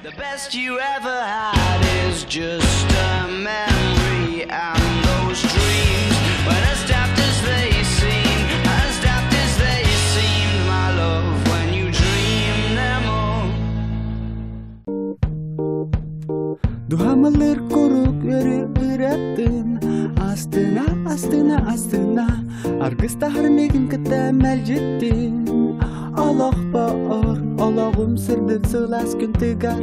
The best you ever had is just a memory and those dreams when as daft as they seem, as daft as they seemed, my love, when you dream them all. Дуһамалыр курук өрү ыратын Астына, астына, астына Аргыстаһар мигин кытта мэлдьиттин Олох боор, олоҕум сырдык сылаас күн тыгар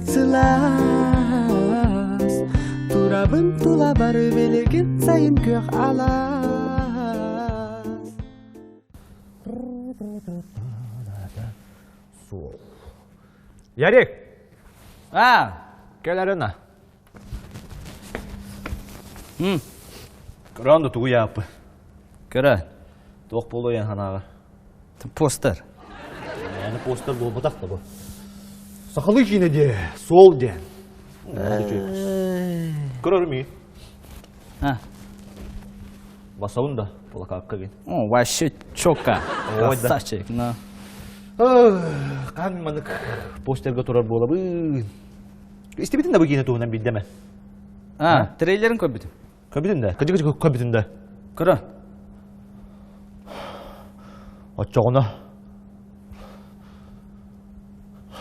Сылаас Турабын тула бары билигин сайын күөх алаас Суол. Ярик! А! Кэл арена. М. Көрөн да тугу яаппы. Көрө. Туох буолуо ханаага. Постер. Яны постер буолбатах да бу. Сахалыы киинэ диэ, суол диэн. Көрөр ми? А. Басабын да, плакакка ген. О, вообще четко. Красавчик, ну. Қан манык постерга турар буолабын. Истибитин да бу киинэ туһунан билдеме. А, трейлерин көрбүтүм. Көрбүтүн да? Кыжы кыжы көрбүтүн да? Көрө. Оччоҕуна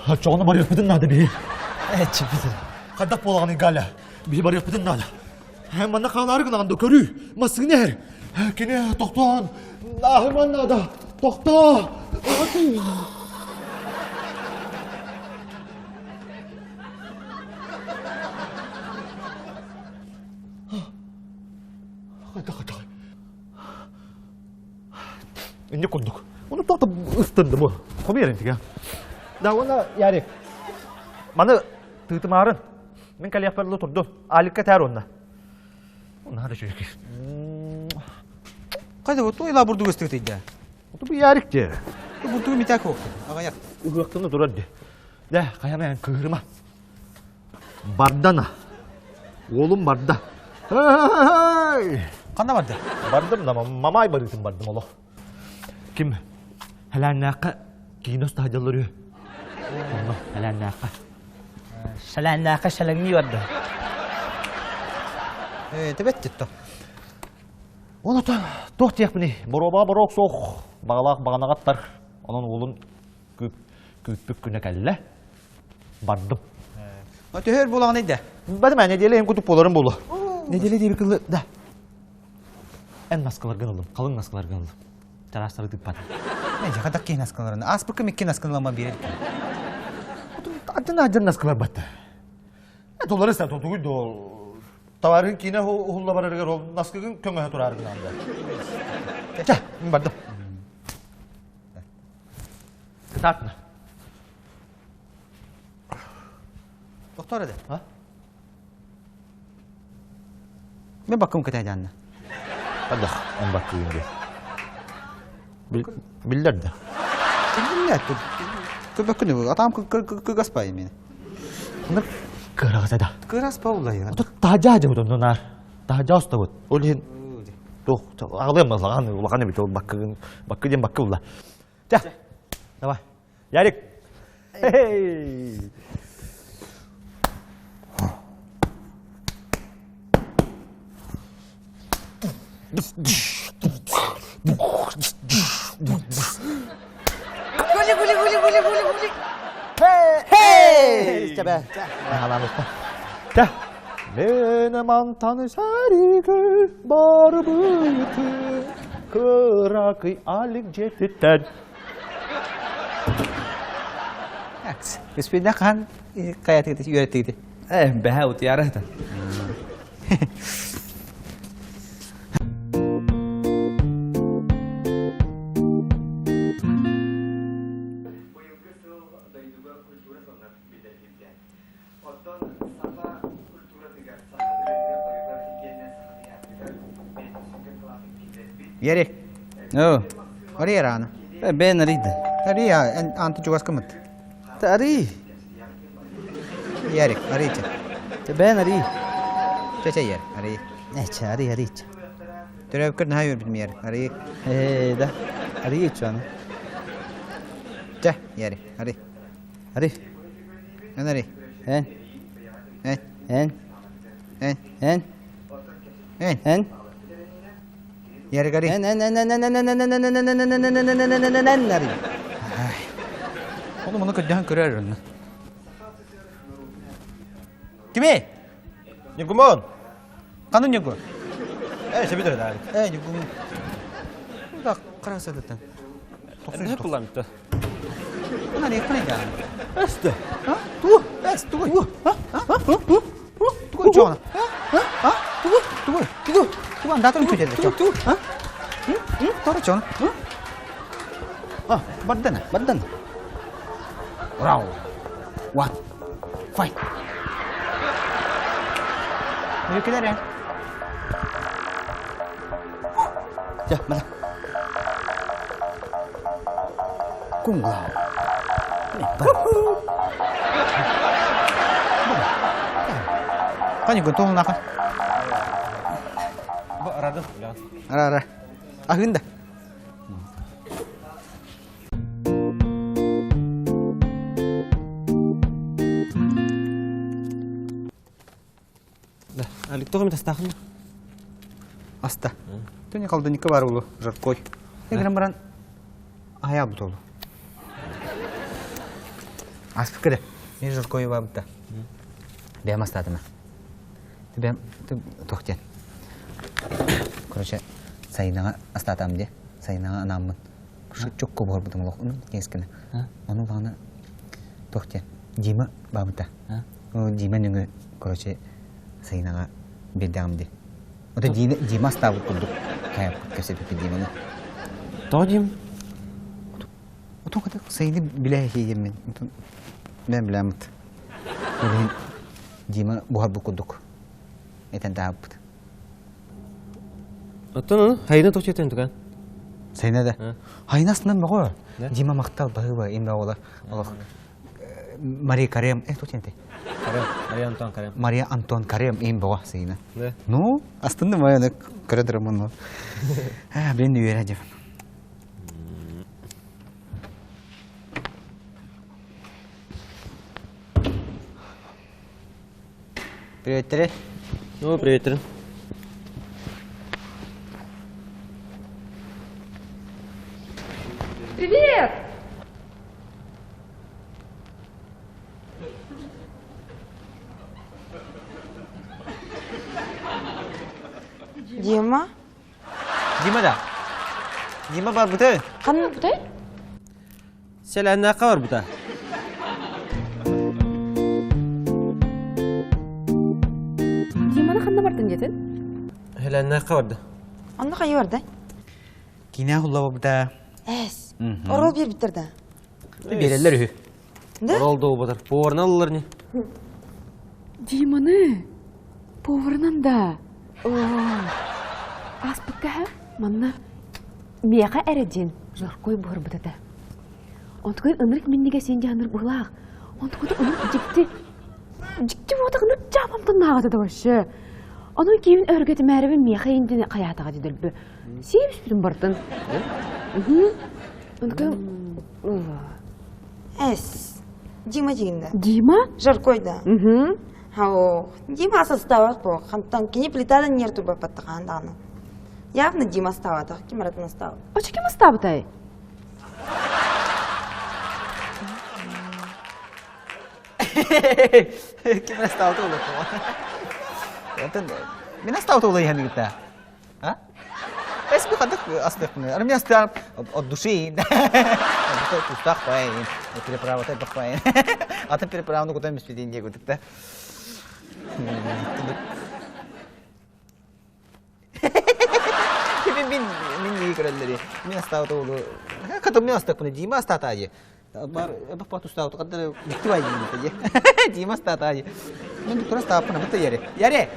Оччоҕуна барыахпытын наада биһи. Эчипитин. Хайдах буолаҕыный Галя? Биһи барыахпытын наада. Манна хаалаары гынаҕын да көрүү. Массыына иһэр. Кини тохтоон. Ааһыман наада. Тохтоо. Хайдах хайдах. Инне курдук. Оны тоқта ыстырдым бу. Хомуйар интиге. Да, оны Ярик. Маны тыытымаарын. Мин кэлиэхпэр турду. Аликка тээр онна. Онна хада чүрүк. Қайда вот той лабурду көстүгүт да. Оту бу Ярик де. Бурдугу митак оқ. Ағаяқ. Угуактыны турар де. Да, каяна кыырма. Бардана. Уолум барда. Қанда барды? Бардым да, мамай барытын бардым олох. Ким? Хэлээннээххэ киинэ устаһадьаллар үһү. Онно хэлээннээххэ. Шалааннаахха шалаҥныы барда. Э, тебет тетто. Оны туох диэхпиний? Боруобаҕа боруок суох, баҕалаах баҕанаҕаттар. Онон уолун күүппүт күнэ кэллэ. Бардым. Төһөр буолаҕын да? Бадым неделя эм кутуп буоларым буолуо. Неделя диэби кылы да. Эн наскаларгын ыллым, халыҥ наскаларгын ыллым. Чараастары тыыппатым. Мен жакадак киһи наскаларын. Ааспыкка микки наскалама биэрэр. Атын адьан наскалар батта. Толары сен тотугуй до. Товарын киинэ уһулла барарыгар ол наскыгын көҥөһө турааргын анда. Чэ, мин бардым. Кытаатна. Доктор эде. А? Мен баккым кытайданна. Падах, он баккыйын дии. Биллэр да. Биллэр. Көбөккүнү атам кыгаспай мени. Онор кыраҕаса да. Кыраспа улай. Ото таһдьаа дьабыт онно наар. Таһдьаа устабыт. Ол иһин туох аҕалыам улахан улахан эбит ол баккыгын баккы диэн баккы булла. Чэ, давай. Ярик. Хей! Гули, гули, гули, гули, гули, гули. Хей! Чэ, Мен мантан сәригер барбыты кыракый Алик жетиттен. Үспүйдэ хаан хайатыгыт үөрэттигит? Э, бэһэ утуйара сытан. Быйылгы сыл дойдуга культура сылынан биллэрилибитэ. Оттон саха культуратыгар, саха ырыатыгар-тойугар итиэннэ саха тыйаатырыгар бэйэтин сүҥкэн кылаатын киллэрбит. Ярик. Оо. Арый арааны. Э, бэйэн арыйда. Арый, эн анты чугаскымыт. Та арый. Ярик, арыйчы. Та бэйэн арый. Чэ, чэ, Ярик, арый. Э, чэ, арый, арыйчы. Төрөбүккөр наһаа үөрбүтүм, Ярик, арый. Э, да. Арый чуаны. Чэ, Ярик, арый. Арый. Эн ари. Эн. Эн. Эн. Эн. Эн. Эн. Эн. Ярик ари. Эн эн эн эн эн эн эн эн эн эн эн эн эн эн эн эн эн эн эн ари. Ону муну көрдөһөн көрөр онно. Кими? Ньургумон! Ханын Ньургу? Ээ, сөбү да. Ээ, Ньургу. Да, қарасадыттан. Не кулламты. Ана не қана Эсте. А? Ту, эс, тугуй. А? А? Ту? Тугуй чоғана. А? А? Тугуй, тугуй, тугуй. Тугуй, андатын күтеді. Ту, ту. А? Торы чоғана. А, бардана. Бардана. Round. One. Fight. Мүлкілер, ә? Чэ, мана. Куҥлау. Қане күн тоғын ақын. Бу арадым. Ара, ара. Ахын да. Да, Алик тоҕо тастаахын. Аста. Төне холодильникка бар улу, жаркой. Эгрен баран ая бутолу. Аспы кіре. Мен жаркой бар бутта. Бәм астадыма. Бәм тохтен. Короче, сайынага астатам де. Сайынага анаммын. Шучок кобор бутум лох. Уну кескене. Ону бағана тохтен. Дима бабыта. Дима нүңі, короче, сайынага бердагым де. Ота Дима астабыт курдук. Каяп кесепепи Диманы. Тоҕо дим? Отон ката сайыны билэ хиемен. Мен билэмит. Билин Дима буһар бу курдук. Этен тааппыт. Оттон хайына тоҕо четен туган. Сайына да. Хайына астынан баҕа. Дима мактал баһыба им ола. Олох. Мария Карем, э тутенте. Карем, Мария Антон Карем. Мария Антон Карем им баҕа сайына. Да. Ну, астынды моя көрөдөрөм ону. А, блин, үөрэ деп. Привет, Ну, привет. Привет! Дима? Дима да. Дима бар буты. Ханна бутай? Сэлэннээххэ барбыта. Диманы ханна бардын диэтин? Сэлэннээххэ барда. Онно хайы барда? Кинэ хулла бута. Эс. Орол биэрбиттэр да. Береллер үһү. Да? Орол да буолбатар. Поварынан ыллар не. Диманы! Поварынан да. Ааспыкка манна миэхэ эрэ диэн жаркой буһарбыт этэ. Онтукай ынырык миннигэ син дьаһаныр быһылаах. Онтукута ынырык дьикти. Дьикти буотах ынырык дьаабамтан нааҕата да вообще. Онон киимин өргөтүмээрибин миэхэ индини хайаатаҕа дидөлбү. Сиэбиспитин бартын. Онтукай Эс. Дима дигин да. Дима? Жаркой да. Угу. Ау. Дима состават по. Хантан кини плитадан нер турба паттахан дааны. Явно Дима стават, ким аратын стават. Очо ким астаабытай? Ким астаабыт улу. Антон, мен астаабыт улу иһэн гитта. А? Эс би хадык астык. Ар мен астаап от души. Тустах пай, переправа тай пай. Атын переправаны кутан беспедин дие күтүк да. Мен мен мен не көрөллери. Мен астаабыт улу. Катым мен астык Дима астаата же. Бар бак тустаабыт каддар дикти бай же. Дима астаата же. Мен доктор астааппын бутта яре. Яре.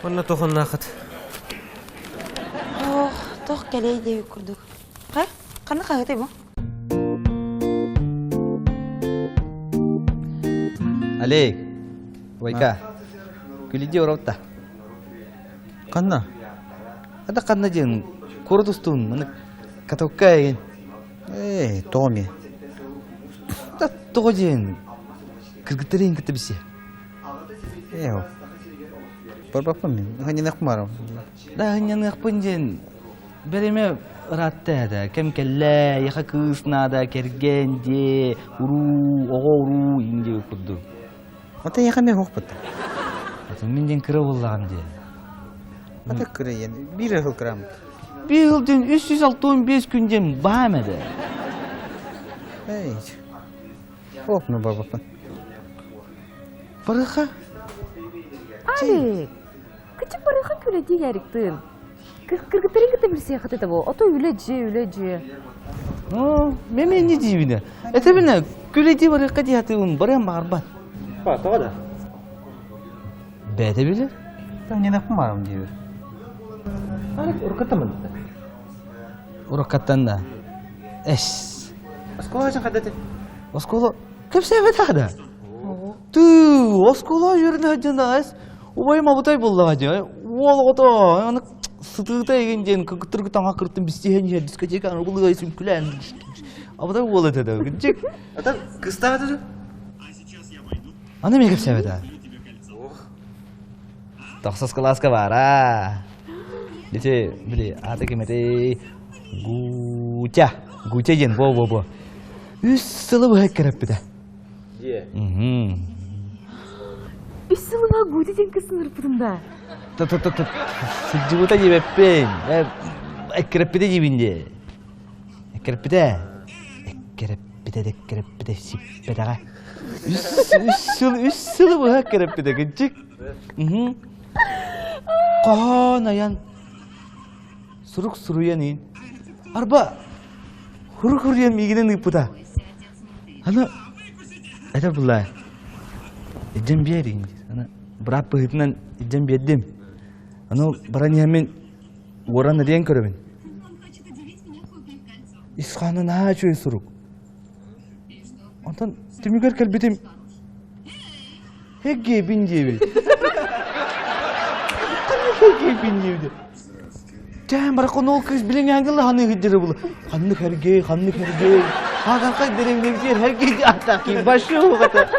Онно тохоннаахыт. Ох, тох кэлэй диэбит курдук. Ха? Ханна хаһытай бу? Алей, Вайка. Күлүдү оробта. Ханна? Ата ханна диэн куорат устун маны Катокка эйигин. Ээ, тоҕо эмиэ? Да тоҕо диэн кыргыттар эйигин кытта билсиэ. Ээ, ол. Барбаппын мин. Ханньаныахпын барам. Да ханньаныахпын диэн бэримэ ыраатта этэ. Кэм кэллэ, яха кыыс наада, кэргэн дьиэ, уруу, оҕо уруу иин диэбит курдук. Ата яха эмиэ суохпут. Ата мин диэн кыра буоллаҕым диэн. Ата кыра диэн биир ыһыл кыраммыт. Биир ыһыл диэн 365 күн диэн баам этэ. Эй. Ох, ну бабаппын. Барыха. Алик, кычы барыха күлэдии яриктын. Кыргыттарын кытта билсиэххит этэ бу. Ото үлэ дьиэ, үлэ дьиэ. Ну, мен мен не диибинэ. Этэбинэ, күлэдии барыахха дии хатыыбын, барыам баҕарбат. Ба, тоҕо да? Бэйэтэ билэр. Ненахпын баарым диибир. Алик, уруккаттан да? Уруккаттан да. Эс. Оскуола хачан хаддаты? Оскуола кэпсээбэтэх да. Тыы, оскуола үөрэнэ сылдьан эс Убайым абытай буоллаҕа дии. Уол оҕото аны сытыыта игин диэн кыргыттаргы таҥа кыртын бистиһэн иһэр дискотека аныгылыга сүҥкүлээн абытай уол этэ да кырдьык. Ата кыстаата да? Аны эмиэ кэпсээбэтэ. Тохсус кылааска баара. Ити били аата ким этэй? Гутя. Гутя диэн бо-бо-бо. Үс сылы быһа кэрэппитэ. Дьиэ. Үс сылыма Гути диэн кысын ырпытым да. Сылдьыбыта диэбэппин. Эккирэппитэ диибин дии. Эккирэппитэ. Эккирэппитэ, эккирэппитэ, сиппэтэҕэ. Үс сыл, үс сылы быһа эккирэппитэ, кырдьык. Хоһоон айан, сурук суруйан иин. Арба, хурук хуруйан миигинэн ыыппыта. Аны этэ булла илдьэн биэриҥ диир. Аны быраап быһыытынан илдьэн биэрдим. Аны баран иһэммин уоран эриэн көрөбүн. Ис хаана наһаа үчүгэй сурук. Онтон түмүгэр кэлбитим Хэггиэбин диэбит. Хэггиэбин диэбит. Чээн баракон ол кыыс билиҥ ангылы ханы хыддыры булу. Ханнык хергей, ханнык хергей. Хагакай деревневдер хергей аттаки башы угата.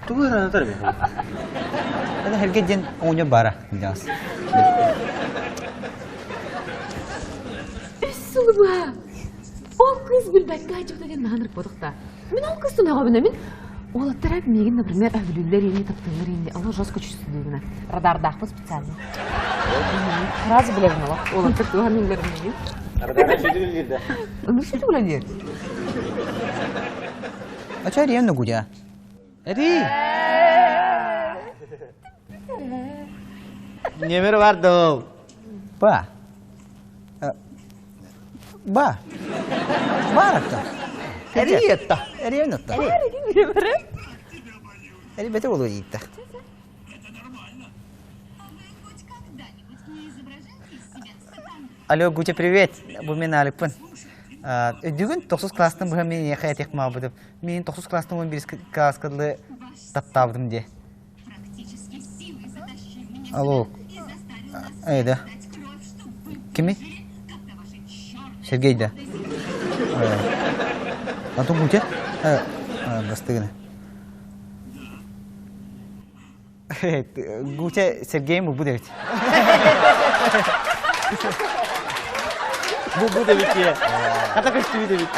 Тугу ыраатар бе? Это хергей диэн оҕонньор баара дьаас. Үс сылыба. Ол кыыс билбэккэ айдьыбыта диэн наһаа ынырык Мин ол кыыс түмэҕэбинэ мин уолаттар миигин, например, өбүлүүллэр ини, таптыыллар ини, ону жестко чувствуйбуна. Радардаахпын специально. Сразу билэбин олох. Уолаттар туһан ыллар миигин. Радара сүдүрүллүүр да. Ыныр сүдүрүллүүр. Ача риэн нугудя. Эри. Немер бар дол. Ба. Ба. Бар атта. Эри атта. Эри атта. Эри бете болу диитта. Алло, Гутя, привет. Бу мен Аликпын. Бүгүн тохсус класстан быһа мен эйиэхэ этиэх маабытым. Мин тохсус класстан он бирис класска дылы таптаабытым дии. Алло. Эй, да. Кими? Сергей, да. Антон Гутя? Бастыгына. Гутя Сергей бу дебит. Бу бу дебит дии. Хата көстүбүт эбит.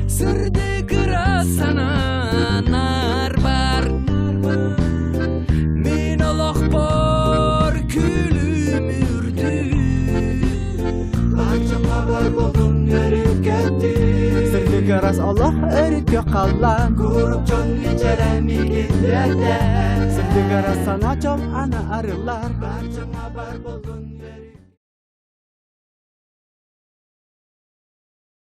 Сырдык сананар бар Мин олохпор күлүмүрдүү Барчаңа бар болдун өрүкөттү Сырдык ырас олох өрүккө халлан Курук дьон мичэрэ мигин үөтэ Сырдык ырас сана чол ана арыллар Барчаңа бар болдун.